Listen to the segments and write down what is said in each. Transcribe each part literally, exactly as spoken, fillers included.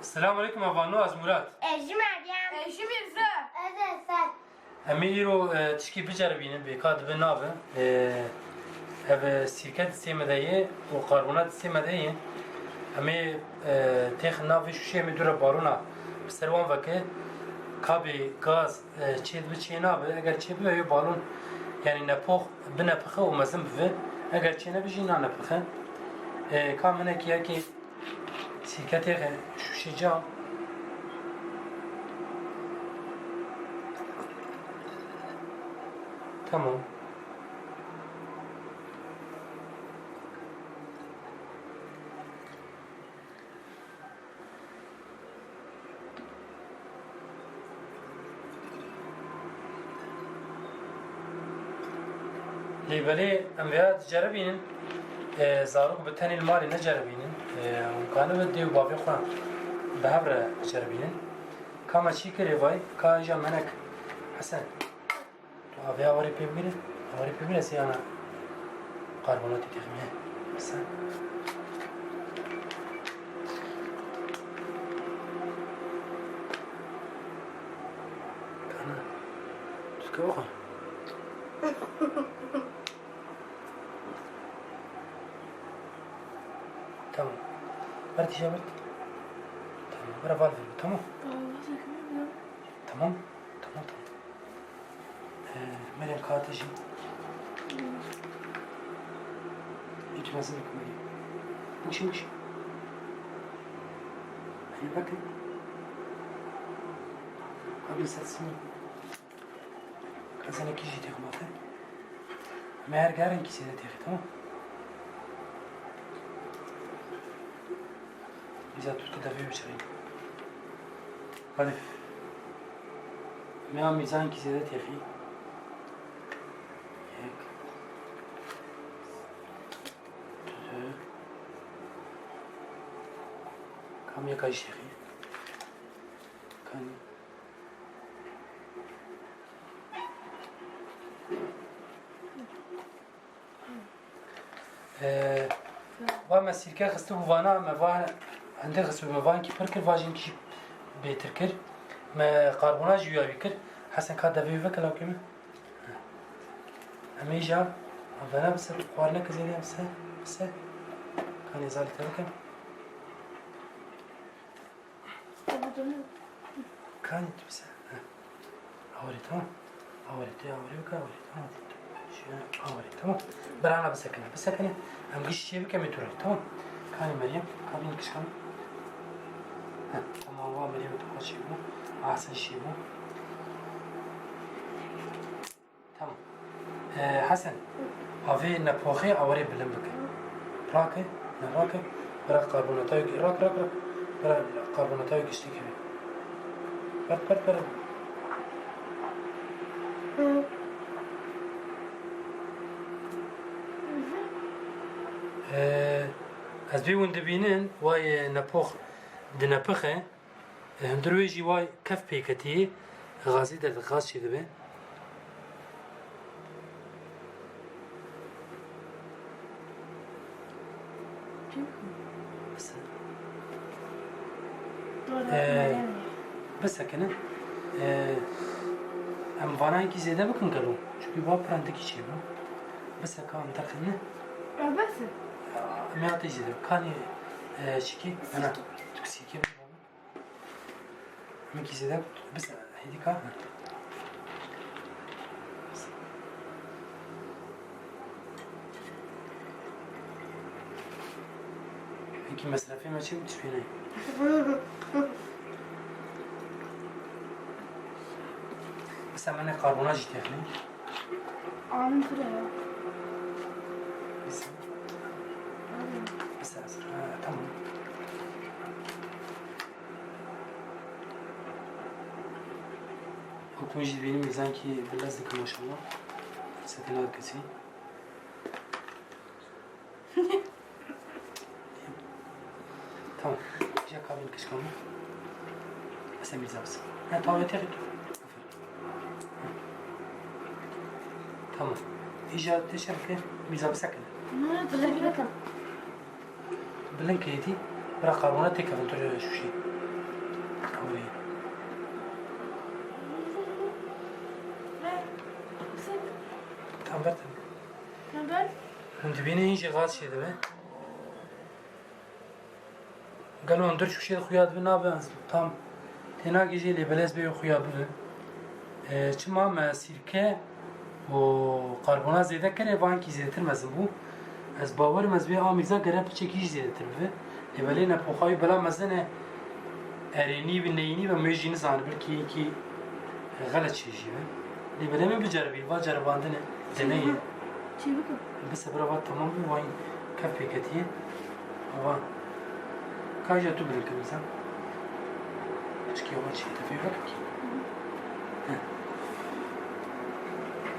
Selamun aleyküm, hevalno, ez Murat. Ez jî Meryem. Ez jî Mirza. Ez Eser. Em ê îro, e, tişkî biceribînin, bê ka dibe nabe. E, ev, e, sîrke di sê me de ye û karbonat di sê me de ye. Em ê, e, têxin nav vê şûşê, em ê dû re balona bi ser wan veke. Ka bê gaz, e, çê dibe çê nabe. Eger çê bibe, wê balon, yanî nepox, binepixe û mezin bibe. Eger çê nebe jî nanepixe. E, ka minekî yekê Sîrke têxe şûşê cam. Tamam. Lê belê em vêya diceribînin, e, zarok bi tenê li malê neceribînin. E, hûn kanibin dê û bavê xwe bi hev re biceribînin. Ka me çî kirê vay, ka îja menek Hesen. Tu avê awarê pê bigire, awarê pê bigire, sê ana karbonatê têximiye. Sen. Kana. Tuke oxa. Tamam. Bert işe bert. Tamam. Bırak al verin. Tamam. Tamam. Tamam. Tamam, tamam. Ee, Meryem, kağıt işi. Hiç nasıl bir Meryem. Bak şimdi, bak şimdi. Hadi bakın. Abi, satsın. Kasanekî jî têxmate. Me her gerin kîsê de têxî, tamam. Biza tu tu devê biçirî. Hadi. Me a mîzan kîsê de têxî. Yek. Tu tu. Kam yeka jî têxî. Kanî. Ee, va me sîrke xistibû vana, me va hindê xistibû, me vankî pir kir, va jî hinkî jî bêtir kir. Me karbona jî wî kir. Hesen ka devê wî veke lawkê min. Em ê îja vana bise, xwarine ke zêde bise, bise. Kanê zalî te bikin. Kanî tu bise. Heh. Awarê, tamam. Awarê, tê awarê bike, awarê, tamam. Şöyle awarê, tamam. Birana bisekine, bisekine. Em giş şey bike, metura, tamam. Kanî Meryem, kabin kişkan. Heh, tamam, va Meryem tu şey bu. Asıl şey bu. Tamam. Ee, Hesen, avê nepoxê awarê bilind bike. Rake, ne rake. Bira karbonatayê gi-, rak, rak, rak. Bira karbonatayê giştî keve. Bert, bert, bert. Ee, ez bî hûn dibînin, vay, e, nepox dinepixe. Hundir wê jî wa kef pê ketî, gazî de gaz çê dibe. Bise. Ee, bisekine. Ee, em vanankî zêde bikin gelo. Çünkü va pirandikî çê bû. Biseka em derxine. Bes. Em ya tê zêde. Kanî, e, çikî, ana, tu sîrke. Min kîsê de bise, hêdî ka. Hinkî mesrefê me çi bû, çi pênê? Bise, me ne karbona jî têxinê. Anın pire ya. Bise. Bise, ha, tamam. Hukmê jî dibînim, zankî bi lez dike maşallah. Setina kesî. Tamam. Îja kabin kişkan. Ese Mirza bise. Ha, tavê têxî tu. Aferin. Tamam. Îja te şer ke Mirza bise kene. Bilind ke yetî, bira karbonat têkevin tu şûşî. Tam ber. Hûn dibînin hîn jî gaz çêdibe. Gelo hundir çû şêr xuya dibe nabe, ez tam tênagê jê lê belê ez bê xuya bibe. E, çima me sîrke û karbonat zêde kire, vankî zêdetir mezin bû. Ez bawerim ez bê a mîza gere piçekî jî zêdetir bibe. Lê belê nepoxa wî bela mezin e, erênî bi neyînî be, me jî nizane, belkî yekî xelet çêjî be. Lê belê min biceribî, va ceribandin e, deneyê. Çê bikim. Bi sebira va temam bû, vayî kef pêketiye. Ava. Ka ja tu bilind kir bize. Çikê ava çi tefê vekir ki. Heh.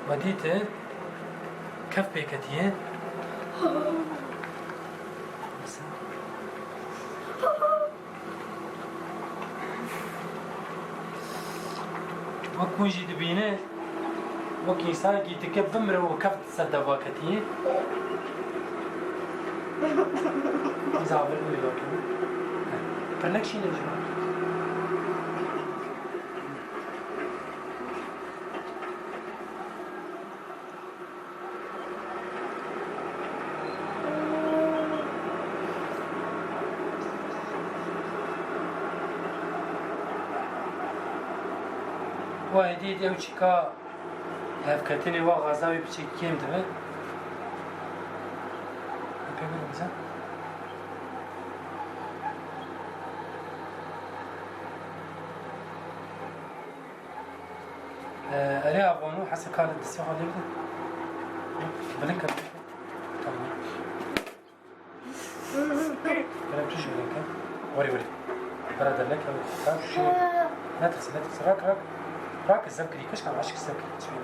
Va dîte kef pêketiye. Bize. Wek hûn jî dibîne, wek însanekî dike bimire û kef ser deva ketiye. Îza vir wê dakeve. Pirnek şîne ji. Wa êdî êdî ew çîka hevketinê wa gaza wî piçek kêm dibe. Pê birim bize. Ee, erê avano, hese kar disiya xwe lê bide. Bilind ke. Tamam. Kerem tu jî bilind ke. Werê, werê. Bira derleke, werê. Tamam, tu jî werê. Netirse, netirse. Rak, rak. Rak, zev kirî, keşkan aşk zev kirî.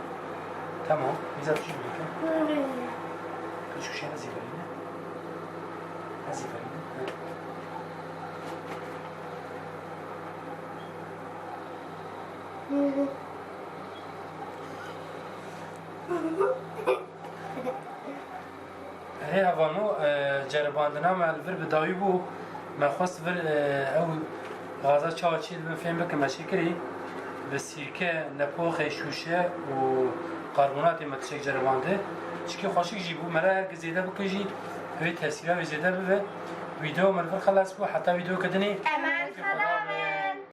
Tamam. Mîza tu jî bilind ke. Tu jî şûşe ne zîverîne. Ne zîverîne. Erê hevano, e, ceribandina me li vir bi dawî bû. Me xwest vir, e, ew gaza çawa çê dibin fêm bikin me çêkirî. Bi sîrke, nepoxê, şûşe û karbonatê me tiştek ceribandi. Çikî xweşik jî bû. Me re her gi zêde bikin jî wê tesîra wê zêde bibe. Vîdeo me li vir xelas bû. Heta vîdeoke dinê.